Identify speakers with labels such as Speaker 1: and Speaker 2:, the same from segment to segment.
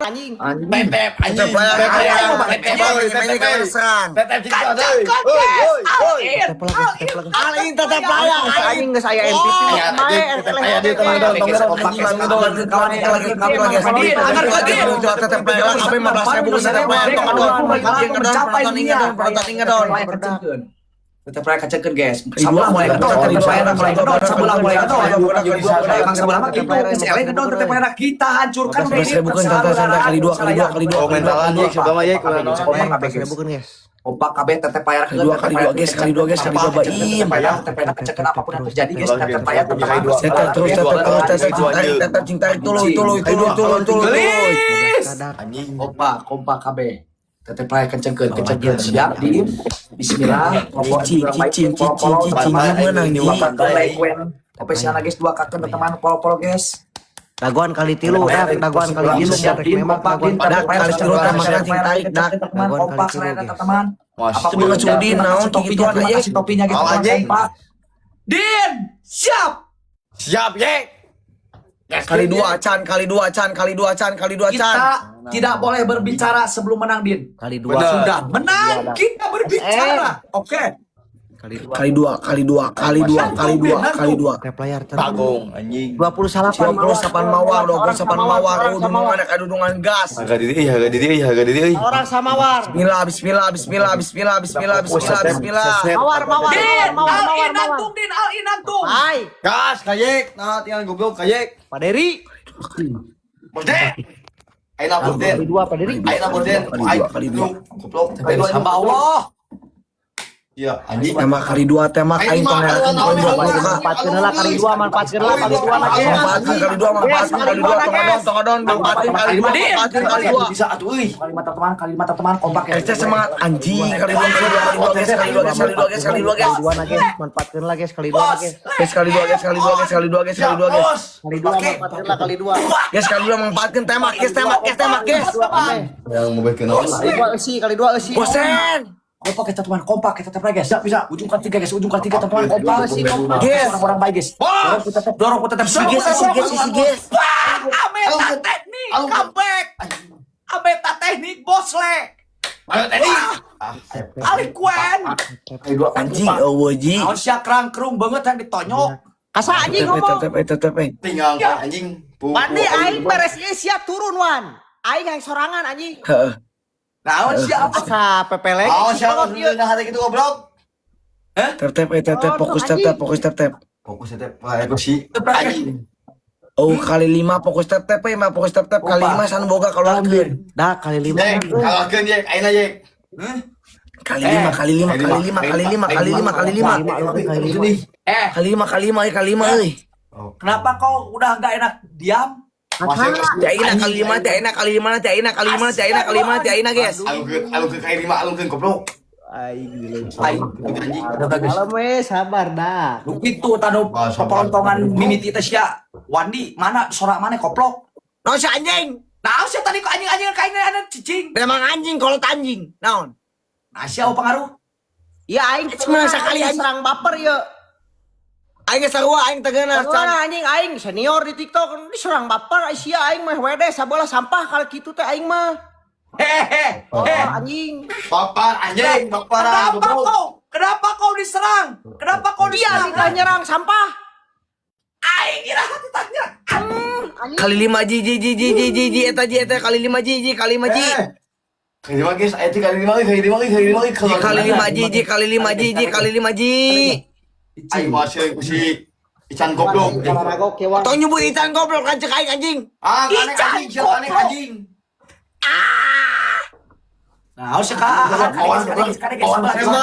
Speaker 1: Anjing.
Speaker 2: Tetep anjing.
Speaker 3: Tetep serang.
Speaker 2: Tetep cing euy. Oi, oi, oi.
Speaker 3: Alin tetep layar.
Speaker 1: Aing geus aya MVP mah
Speaker 3: Tetep layar sampai 15.000 tetep layar tong adon.
Speaker 4: Mencapai
Speaker 3: penonton ingedon.
Speaker 4: Tetep layar kecekeun, guys. Sabelah mulai gedon, tetep layar mulai gedon, sabelah mulai gedon. Emang sebelah mah gitu, geus eleh gedon tetep layar kita hancurkan.
Speaker 3: 15.000 kan santai-santai kali dua kali dua kali dua.
Speaker 2: Komentaran ye sebelah mah ye.
Speaker 4: Kompak kabeh, guys.
Speaker 1: Bukan, guys.
Speaker 4: Kompak kabeh tetep layar
Speaker 3: kali dua guys, kali dua guys, kali dua baim.
Speaker 4: Tetep layar kecekeun apapun yang terjadi, guys, tetep layar
Speaker 3: Tetep terus tetep terus tetep cing tarik tetep cing tarik tuluy tuluy tuluy tuluy tuluy.
Speaker 4: Gelis.
Speaker 2: Anjing.
Speaker 4: Kompak, kompak kabeh. Tetep layar kecekeun, kecekeun siap di bismillah.
Speaker 3: Cicing cicing cicing cicing menang ji.
Speaker 4: Spesial guys dua kakek teman polo-polo guys.
Speaker 1: Dagoan kali tilu, dak, dagoan kali tilu,
Speaker 4: Siap din, kompak din,
Speaker 3: Dak kali tilu tembakna cing tarik dak.
Speaker 4: Teman kompak serena teman.
Speaker 3: Apapun yang terjadi, naon
Speaker 4: topinya,
Speaker 3: kikituan aja.
Speaker 4: kasih topinya gitu
Speaker 2: Anjing.
Speaker 4: kompak. Din, siap.
Speaker 2: Siap ye.
Speaker 3: Kali dua can, kali dua can, kali dua can, kali dua can.
Speaker 4: Kita tidak boleh berbicara sebelum menang, Din.
Speaker 1: Kali dua.
Speaker 4: Sudah menang, kita berbicara. Oke.
Speaker 1: Kali dua.
Speaker 3: Kali dua, kali dua, kali dua, kali dua, kali dua.
Speaker 1: Tap layar terus.
Speaker 2: Bagong anjing.
Speaker 1: 28
Speaker 3: 28 mawar, 28 mawar, oh dunungan kadudungan gas.
Speaker 2: Harga diri euy, harga diri euy, harga diri euy.
Speaker 1: Orang samawar.
Speaker 3: Bismillah, bismillah, bismillah, bismillah, bismillah, bismillah, bismillah.
Speaker 1: Mawar, mawar,
Speaker 4: Din,
Speaker 1: mawar,
Speaker 4: al
Speaker 1: mawar, mawar.
Speaker 4: inantung, Din, al inantung.
Speaker 1: Hai,
Speaker 2: Gas kayek, nah tinggal goblok kayek.
Speaker 1: Pak Dery.
Speaker 2: Bos Den. Ayeuna bos Den.
Speaker 1: Kali dua, Pak Dery.
Speaker 2: Ayeuna bos Den.
Speaker 3: Kali dua, kali dua.
Speaker 2: Goblok. Kali dua
Speaker 4: Hamba Allah.
Speaker 2: Iya, anjing.
Speaker 3: Tembak kali dua, tembak aing tong ngerakeun poin 20 ka.
Speaker 1: Manfaatkeun heula kali dua, manfaatkeun heula kali dua lagi.
Speaker 3: Manfaatkeun kali dua, manfaatkeun kali dua, tong adon, tong adon, manfaatkeun kali dua, manfaatkeun kali dua.
Speaker 2: Bisa atuh euy.
Speaker 4: Kali mata teman, kali mata teman, kompak ya.
Speaker 3: SC semangat anjing kali dua, kali dua, kali dua, guys, kali dua, guys, kali dua, guys, kali dua, guys.
Speaker 1: Kali dua na, guys, manfaatkeun lah guys, kali dua guys.
Speaker 3: Guys, kali dua, guys, kali dua, guys, kali dua, guys, kali dua, guys.
Speaker 2: Bos.
Speaker 1: Kali dua manfaatkeun lah kali dua.
Speaker 3: Guys, kali dua manfaatkeun tembak, guys, tembak, guys, tembak, guys.
Speaker 2: Yang mau bikin naon?
Speaker 1: Kali dua eusi, kali dua eusi.
Speaker 3: Bosen.
Speaker 4: Kompak kita teman, kompak kita tetap guys. Bisa, bisa. Ujung kali tiga guys, ujung kali tiga teman, kompak.
Speaker 1: Kompak.
Speaker 3: Guys.
Speaker 4: Orang-orang baik guys. Dorong kita tetap, dorong kita tetap.
Speaker 3: Isi guys, isi guys, isi guys.
Speaker 4: Wah, Ameta teknik comeback. Ameta teknik bos le.
Speaker 2: Ayo tadi.
Speaker 4: Ali Kuen.
Speaker 2: Kali dua
Speaker 3: Anjing, eueuh ji.
Speaker 4: Naon sia krangkrung banget yang ditonyok.
Speaker 1: Kasa anjing
Speaker 3: Tetep,
Speaker 1: ngomong.
Speaker 3: tetep, tetep, tetep.
Speaker 2: Tinggal anjing.
Speaker 1: Wandi aing beres ieu sia turun wan. Aing yang sorangan anjing.
Speaker 3: Heeh.
Speaker 4: Naon sia
Speaker 1: Asa pepelek.
Speaker 2: Oh, siapa sudah hari gitu goblok?
Speaker 3: Tep, tep, tep, tep, fokus, tep, tep, fokus, tep, tep.
Speaker 2: Fokus tetep aku sih. Anjing.
Speaker 3: Oh, kali lima fokus tep tep, mah fokus tep tep kali lima san boga keluarkeun.
Speaker 1: Dah kali lima.
Speaker 2: Yek, kalahkeun yek, ayeuna yek.
Speaker 3: Kali lima, kali lima, kali lima, kali lima, kali lima, kali lima.
Speaker 4: Eh,
Speaker 3: Kali lima, kali lima, kali lima, euy.
Speaker 4: kenapa kau udah nggak enak diam?
Speaker 3: Teu enak kali lima, teu enak kali lima, teu enak kali lima, teu enak kali lima, teu enak guys.
Speaker 2: Alungkeun, alungkeun kali lima, alungkeun goblok.
Speaker 1: Aing
Speaker 4: Aing.
Speaker 2: Anjing.
Speaker 1: Malam we sabar dah.
Speaker 4: Lu gitu tanu pepontongan mimiti teh sia. Wandi mana sorak mana koplok.
Speaker 3: Naon si anjing?
Speaker 4: Nah, sia tadi kok anjing-anjing kain ada cicing.
Speaker 3: Memang anjing kolot anjing. Naon?
Speaker 4: Nah, sia apa pengaruh?
Speaker 1: Ya aing
Speaker 3: Cuma sekali anjing.
Speaker 1: serang baper ya.
Speaker 3: Aing geus sarua aing tegeuna can.
Speaker 1: Mana anjing aing senior di TikTok diserang baper sia aing mah wede sabola sampah kalau gitu teh aing mah.
Speaker 4: Hehehe.
Speaker 1: Oh,
Speaker 4: Eh,
Speaker 1: anjing.
Speaker 2: Baper anjing, baperan
Speaker 4: kenapa
Speaker 2: goblok.
Speaker 4: kau? Kenapa kau diserang? Kenapa kau
Speaker 1: Dia
Speaker 4: diserang?
Speaker 1: kita nyerang sampah.
Speaker 4: Aing kira hati tanya.
Speaker 1: Anjing.
Speaker 3: Kali lima ji ji ji ji ji ji ji eta ji eta kali lima ji ji kali lima ji.
Speaker 2: Kali lima guys, ayo kali lima, kali lima, kali lima,
Speaker 3: Kali lima ji ji kali lima ji ji kali lima ji.
Speaker 2: Aing masih si Ican goblok.
Speaker 1: Olahraga kewan.
Speaker 3: Tong nyebut Ican goblok kan cek aing anjing.
Speaker 2: Ah, aneh anjing, siapa aneh anjing.
Speaker 4: Nah, harus kak.
Speaker 3: Tembak kali lima.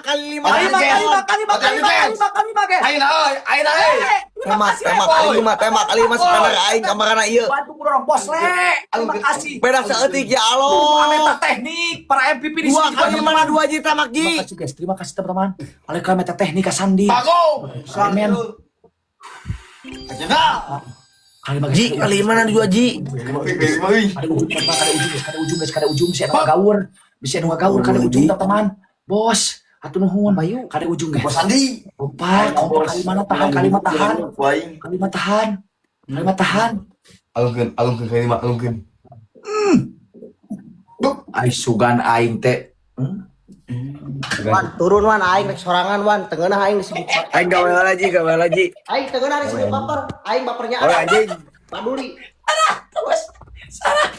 Speaker 4: Kali lima, kali lima, kali lima, kali lima, kali lima, kali lima, guys.
Speaker 2: Ayo euy, ayo euy.
Speaker 3: Tembak, tembak kali lima, tembak kali lima sepeda aing kamarana ieu.
Speaker 4: Bantu kurang bos le. Terima kasih.
Speaker 3: Beda saeutik ya Allah.
Speaker 4: Ameta teknik para MVP di
Speaker 3: Dua
Speaker 4: sini.
Speaker 3: kali lima dua ji tembak ji.
Speaker 4: Terima kasih guys, terima kasih teman-teman. Aleka meta teknik Sandi.
Speaker 2: Bagong.
Speaker 4: Amin.
Speaker 2: Aja.
Speaker 4: Kali lima, guys.
Speaker 3: Ji kali lima na dua ji.
Speaker 2: Kali lima euy.
Speaker 4: Ada ujung, teman-teman, ada ujung guys, ada ujung guys, ada ujung si anu gaur. Bisa anu gaur kada ujung teman-teman. Bos, atuh nuhun.
Speaker 1: Bayu.
Speaker 4: Kada ujung guys.
Speaker 2: Bos Andi.
Speaker 4: Kompak, kompak kali mana tahan, kali mana tahan.
Speaker 2: Aing.
Speaker 4: Kali mana tahan. Kali mana tahan.
Speaker 2: Alungkeun, alungkeun kali lima, alungkeun.
Speaker 4: Ai sugan aing teh.
Speaker 1: Wan, turun Wan, aing rek sorangan Wan, teu ngeunah aing disebut.
Speaker 3: Aing gawe lagi, gawe lagi.
Speaker 1: Aing teu ngeunah disebut baper. Aing bapernya
Speaker 3: Oh anjing.
Speaker 1: Paduli.
Speaker 4: Terus salah.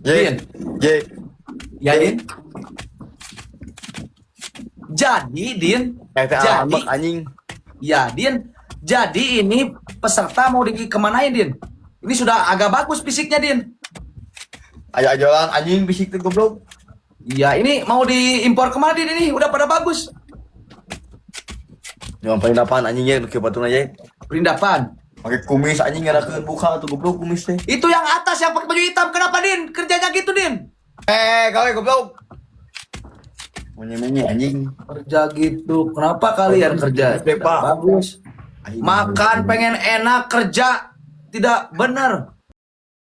Speaker 2: J. J.
Speaker 4: Ya, Din. Jadi, Din.
Speaker 2: Eh, teh
Speaker 4: Jadi,
Speaker 2: ambek anjing.
Speaker 4: ya, Din. Jadi ini peserta mau dikemanain, Din? Ini sudah agak bagus fisiknya, Din.
Speaker 2: Ayo ajolan anjing bisik teh goblok.
Speaker 4: Iya, ini mau diimpor kemana, Din? Ini udah pada bagus.
Speaker 2: Jangan perindapan anjing ya, nu kieu batuna ye.
Speaker 4: Perindapan.
Speaker 2: Pakai kumis anjing ngerakeun buka tuh goblok kumis teh.
Speaker 4: Itu yang atas yang pakai baju hitam. Kenapa, Din? Kerjanya gitu, Din.
Speaker 2: Eh, gawe goblok. Menye-menye anjing.
Speaker 4: Kerja gitu. Kenapa kalian kerja?
Speaker 2: Pak.
Speaker 4: Bagus.
Speaker 2: Anjing.
Speaker 4: Makan pengen enak, kerja tidak benar.